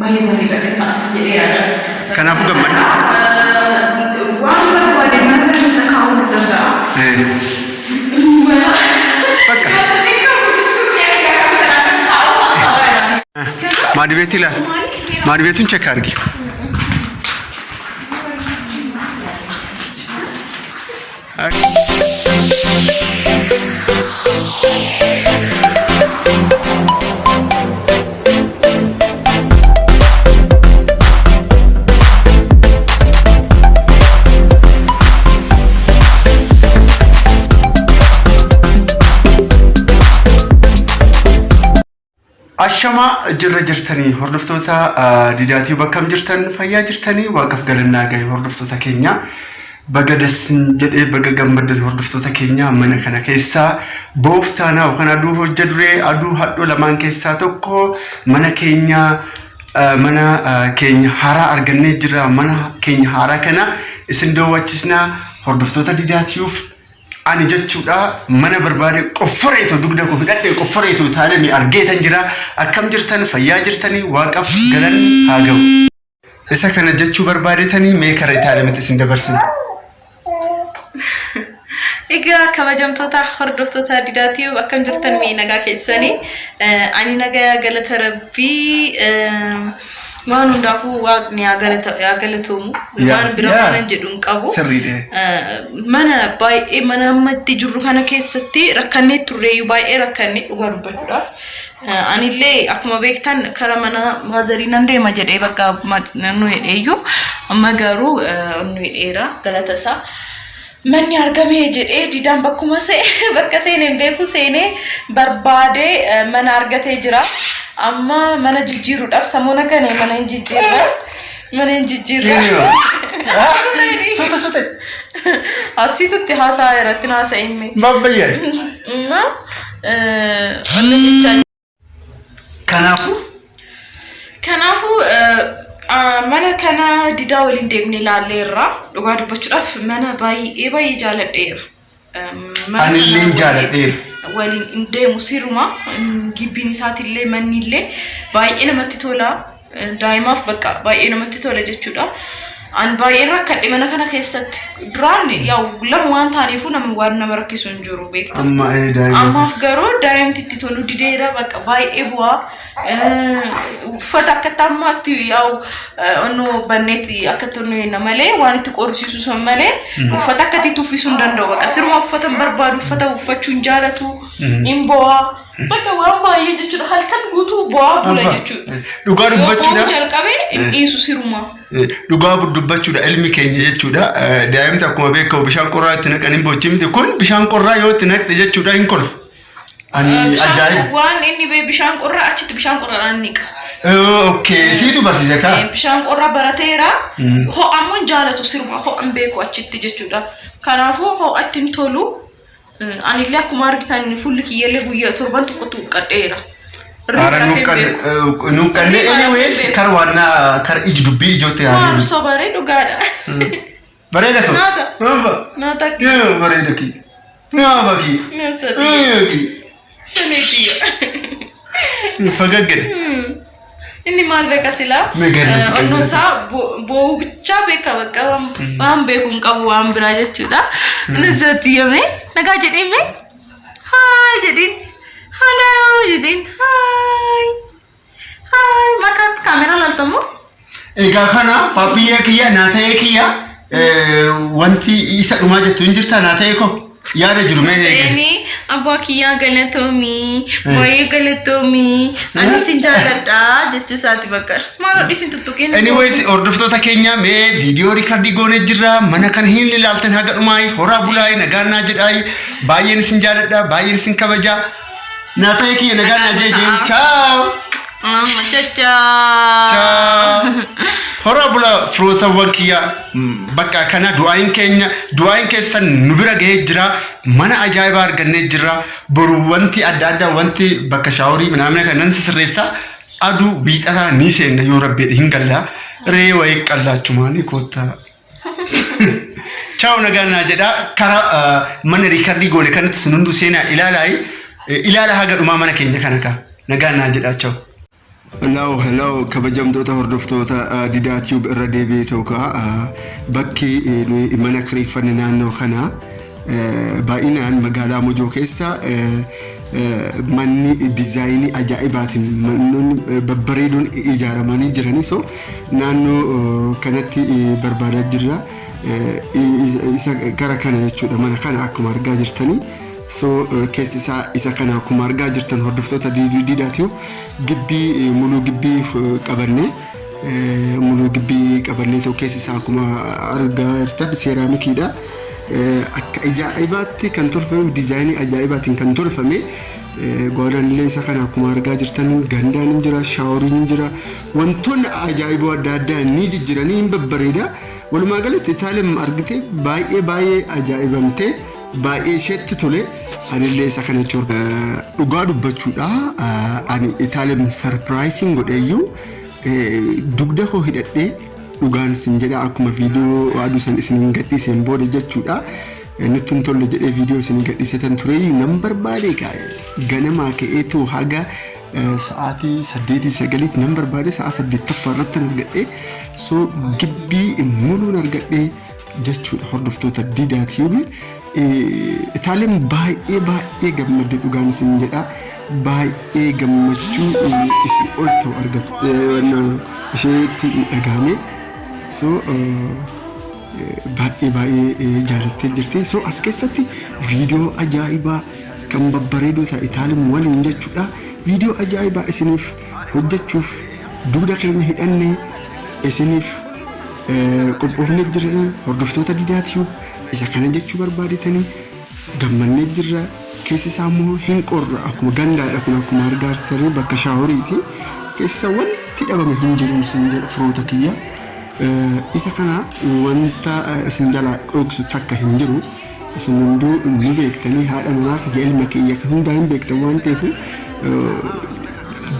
Baay'ee bareedaadha ta'as jedhee yaada. Kanaafuu gammadda. Waan barbaade mana kana keessa kaa'uu ni danda'a. Mana Bakka. Maadi beetii ilaali. Maadi beetuun check argi. Ashamaa jirra jirtanii hordoftoota Didaatii bakkam jirtan fayyaa jirtanii waaqaf galannaa gahe hordoftoota keenya baga dassin jedhee baga gammaddan hordoftoota keenya mana kana keessaa booftaanaa yookaan aduu hojja duree aduu hadhoo lamaan keessaa tokko mana keenya mana keenya haaraa argannee jirra mana keenya haaraa kana isin daawwachisnaa hordoftoota Didaatiif Ani jechuudha mana barbaade qofforeetu dugda koo hidhadhe qofforeetu taalemi argeetan jira. Akkam jirtan fayyaa jirtanii waaqaf galanni haa ga'u. Isa kana jechuu barbaadetanii mee kara itaalemitti isin dabarsina. Egaa kabajamtoota hordoftoota Didaa Tube akkam jirtan mee nagaa keessanii ani nagaa galata rabbii Waan hundaafuu waaqni haa haa galatoomu. Waan bira waanan jedhu hin qabu. Sirriidha. Mana baay'ee mana amma itti jirru kana keessatti rakkannee turreeyyuu baay'ee rakkanne dhugaa dubbachuudhaaf. Anillee akkuma beektan kara mana maazarii nan deema jedhee bakka nu hedheeyyuu amma garuu nu hedheera galata isaa. Manni argame jedhee didaan bakkuma bakka seene hin beeku seenee barbaadee mana argatee jira. Amma mana jijjiiruudhaaf samoona kana mana hin jijjiirra. Mana hin jijjiirra. Suuta suuta. Arsiitutti haasaa irratti haasa'e. Babbayyan. Amma wanni jechaa Kanaafuu Kanaafuu mana kana didaa waliin deemnee ilaalleerra. Dhugaa dubbachuudhaaf mana baay'ee baay'ee jaaladheera. Mana Anilleen kana jaaladheera. Waliin hin deemu siruma. Gibbiin isaatillee mannillee baay'ee namatti tola. Daa'imaaf bakka baay'ee namatti tola jechuudha. An baay'een rakkadhe mana kana keessatti. Duraan yaa'u lama waan taaneefuu nama waan nama rakkisu hin jiru beekta. Amma daa'ima. Ammaaf garuu daa'imti itti toluu dideera bakka baay'ee bu'aa. Uffata akkatti ammaatti yaa'u onnoo banneetti akkatti onnoo jenna malee waan itti qorrisiisu sun malee uffata akkatti itti uffisuu hin danda'u bakka siruma uffata hin barbaadu uffata uffachuu hin jaalatu hin bo'aa. Bakka waan baay'ee jechuudha halkan guutuu bo'aa bula jechuudha. Dhugaa Yoo bo'uu dubbachuudha. jalqabe hin dhiisu siruma. Dhugaa dubbachuudha ilmi keenya jechuudha. Daa'imti akkuma beekamu bishaan qorraa itti naqan hin boochi miti. Kun bishaan qorraa yoo itti naqxe jechuudha hin kolfa. Ani Bishaan ajaa'iba. waan inni bee bishaan qorraa achitti bishaan qorraadhaan niqa. Okay, siitu barsiise kaa. Bishaan qorraa barateera. Ho'a ammoo hin jaalatu siruma ho'a hin beeku achitti jechuudha. Kanaafuu ho'atti hin tolu. Anillee akkuma argitan fuulli kiyyallee guyyaa torban tokkotti huqqadheera. Haara nuun qannee anyways kara waannaa kara iji dubbii ijootti haa Maal deebisu. sobaree dhugaadha. Bareeda koo. Naata. Naaba. Naata. Yoo bareeda kii. Naaba kii. Naata. Yoo kii. Shanee kiyya. Fagaggede. Inni maal beeka silaa? Mee gadi nutti Onnoo qayyabate. isaa boo'uu bichaa beeka bakka waan beeku hin qabu waan biraa jechuudha. Innis itti yamee nagaa jedhiin mee haay jedhiin haloo jedhiin haay haay makaatti kaameraa laaltamoo? Egaa kana paappiyyee kiyya naa ta'ee kiyya wanti isa dhumaa jettu hin jirtaa naa ta'ee koo yaada jiru mee eege. Seeni abbaa kiyyaa galatoomii baay'ee galatoomii ani sin jaalladha jechuu isaati bakka maal hodhi sin tuttuqin. Anyways hordoftoota keenya mee viidiyoo riikardii goonee jirra mana kana hin ilaaltan haga dhumaayi horaa bulaayi nagaan naa jedhaayi baay'een isin jaaladha baay'een isin kabaja naa ta'ee kiyya nagaan naa jee jeen chaaw. Amma chachaa. Chaaw. Horaa bulaa firootawwan kiyya bakka kana du'aayin keenya du'aayin keessan nu bira gahee jira mana ajaa'ibaa argannee jirra boru wanti adda addaa wanti bakka shaaworii minaamina kan nan sisirreessa aduu wiixataa ni seenna yoo rabbi jedhe hin galla ree wayii qallaachumaanii koottaa. Chaaw nagaan naa jedha kara mana riikardii goone kanatti sun hunduu seenaa ilaalaayi ilaala haga dhumaa mana keenya kana kaa nagaan naa jedha chaaw. Hello, hello, kabajamtoota hordoftoota Didaa Tube irra deebi'ee ta'u ka'a. Bakki nuyi mana kireeffanne naannoo kana baay'inaan magaalaa Mojoo keessa manni dizaayinii ajaa'ibaatiin mannoonni babbareedoon ijaaramanii jiranii, so naannoo kanatti barbaadaa jirra. Isa gara kana jechuudha, mana kana akkuma argaa jirtanii. So keessi isaa isa kana akkuma argaa jirtan, hordoftoota Didaa Tube, gibbii muluu gibbii qabannee, muluu gibbii qabannee ta'u, keessi isaa akkuma argaa jirtan seeraamikiidha. Akka ajaa'ibaatti kan tolfame, dizaayinii ajaa'ibaatiin kan tolfame. Gwaadaan illee isa kana akkuma argaa jirtan, gandaan hin jira, shaaworiin hin jira, wantoonni ajaa'iboo adda addaa ni jijjiiranii hin babbareeda. Walumaa galatti Itaaliyaan argite baay'ee baay'ee ajaa'ibamtee, baay'ee isheetti tole. Anillee isa kana jechuudha. Dhugaa dubbachuudha, ani Itaaliyaan surpriseiin godheeyyuu dugda koo hidhadhee, dhugaan sin jedha, akkuma viidiyoo aduu san isiniin gadhiiseen booda jechuudha. Nutti hin tolle jedhee viidiyoo isinii gadhiisetan tureyyuu, nan barbaade ganamaa ka'eetu haga sa'aatii 8 9tti nan barbaade, sa'a 8ffaa irratti argadhe. So gibbii muluun argadhe jechuudha, hordoftoota Didaa Tube. Itaaliyaan baay'ee baay'ee gammadde, dhugaan isin jedha, baay'ee gammachuu ishee ol ta'u argatte, isheetti dhagahame. So baay'ee baay'ee jaalattee jirti. So as keessatti viidiyoo ajaa'ibaa kan babbareedoo ta'e Itaaliyaan waliin jechuudha. Viidiyoo ajaa'ibaa isiniif hojjechuuf dugda keenya hidhannee isiniif qophoofnee jirra, hordoftoota Didaa Tube. Isa kana jechuu barbaadetanii, gammannee jirra. Keessi isaa immoo hin qorra, akkuma gandaadha kun, akkuma argaa jirtanii bakka shaaworiiti. Keessi isaa wanti dhabame hin jiru isin jedha, firoota kiyya. Isa kana wanta isin jalaa dhoksu takka hin jiru. Isin hunduu ni beektanii, haadha manaa kiyya, ilma kiyya kan hundaa hin beektan waan ta'eef,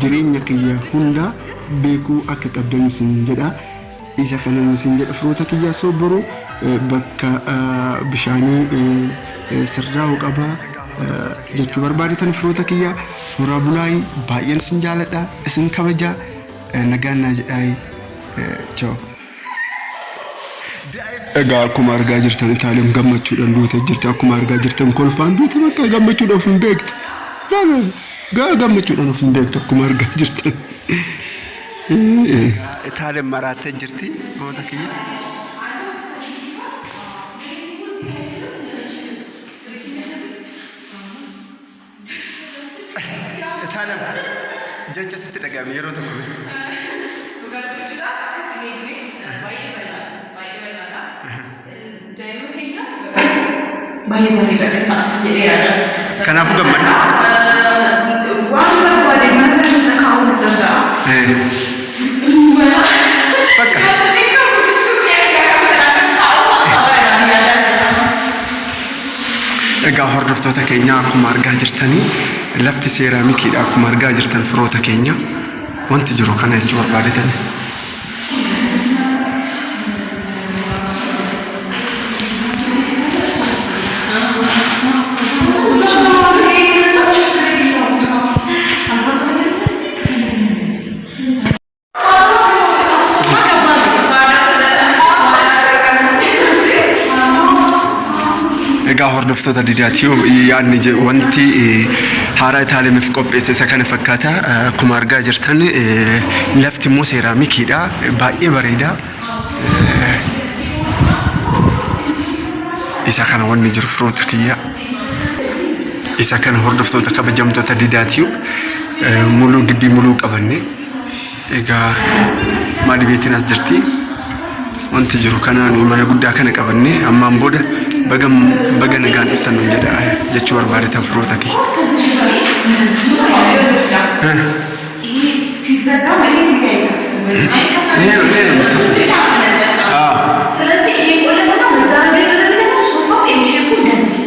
jireenya kiyya hundaa beekuu akka qabdan isin jedha. Isa kanan isin jedha, firoota kiyya. So boru bakka bishaanii sirraa'u qaba jechuu barbaadetan, firoota kiyya. Horaa bulaayi, baay'een isin jaaladha, isin kabaja, nagaan naa jedhaayi, ciao. Egaa akkuma argaa jirtan Itaaliyaan gammachuudhaan duutee jirti. Akkuma argaa jirtan kolfaan duute, bakka gammachuudhaan of hin beektu. Laala gaa, gammachuudhaan of hin beektu akkuma argaa jirtan. Itaaliyaan maraattee jirti, firoota kiyya. Itaaliyaan jecha sitti dhagahame yeroo tokko. Dhugaa dubbachuudhaaf akka itti eegne baay'ee bal'aadha. Baay'ee bal'aadha. Daa'ima keenyaaf baay'ee bareedaadha ta'aaf jedhee yaada. Kanaafuu gammadda. Waan barbaade mana kana keessa kaa'uu ni danda'a. Mana Bakka. Egaa hordoftoota keenya, akkuma argaa jirtanii lafti seeraamikiidha, akkuma argaa jirtan, firoota keenya, wanti jiru kana jechuu barbaadetani. Egaa hordoftoota Didaa Tube, yaadni wanti haaraa Itaalemiif qopheesse isa kana fakkaata. Akkuma argaa jirtan lafti immoo seeraamikiidha. Baay'ee bareeda. Isa kana wanni jiru, firoota kiyya. Isa kana, hordoftoota kabajamtoota Didaa Tube, muluu gibbii muluu qabanne. Egaa maadi beetiin as jirti. Wanti jiru kana, nuyi mana guddaa kana qabanne ammaan booda baga baga nagaan dhuftan nuun jedha jechuu barbaadetan, firoota kiyya. ሲዘጋ ይሄ ሁሌ አይከፈትም ወይ አይከፈትም። ይሄ ነው፣ ይሄ ነው። እሱ ብቻ ነው የምንጠቀመው። ስለዚህ ይሄ ቆለልና መጋረጃ የተደረገለት ሶፋው L shape ኡ እንደዚህ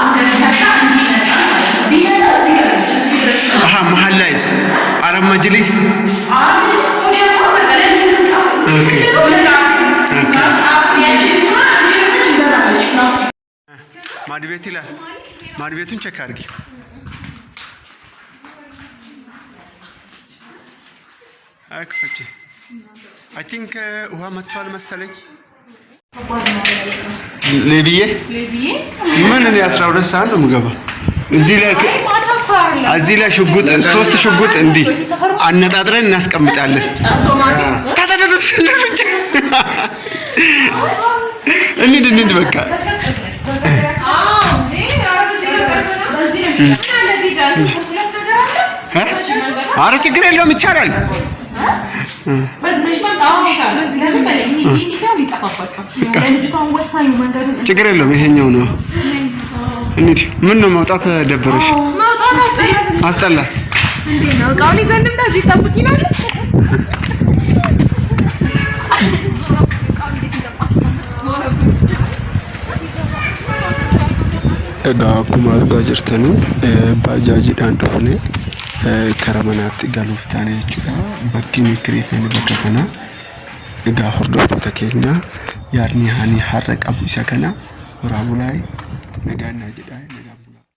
እንደዚህ መጣ፣ እንዲህ ይመጣል ማለት ነው። ቢመጣ እዚህ ጋር ነው፣ እዚህ ድረስ ነው። አሀ፣ መሀል ላይስ አረብ መጅሊስ? አሁን ደግሞ በቃ ለልጁ ምንጣፍ ምንጣፍ ምንጣፍ ያቺ እንትን እንገዛለች ፕላስቲክ። ማድ ቤት ይላል። ማድ ቤቱን check አድርጊ። ክፈች። I think ውሃ መጥቷል መሰለኝ። ሌብዬ ምን እኔ 12 ሰዓት ነው የምገባው። እዚህ ላይ ሽጉጥ ሶስት ሽጉጥ እንዲህ አነጣጥረን እናስቀምጣለን። ታታታታ እንሂድ እንሂድ በቃ። ኧረ ችግር የለውም ይቻላል። ችግር የለውም። ይሄኛው ነው። እንሂድ። ምን ነው መውጣት ደበረሽ? አስጠላ። Egaa akkuma argaa jirtanii baajaajiidhaan dhufne kara manaatti galuuf taane jechuudha. Bakki nuyi kireeffanne bakka kana. Egaa hordoftoota keenya, yaadni ani har'a qabu isa kana. Horaa bulaa, nagaan naa jedhaa.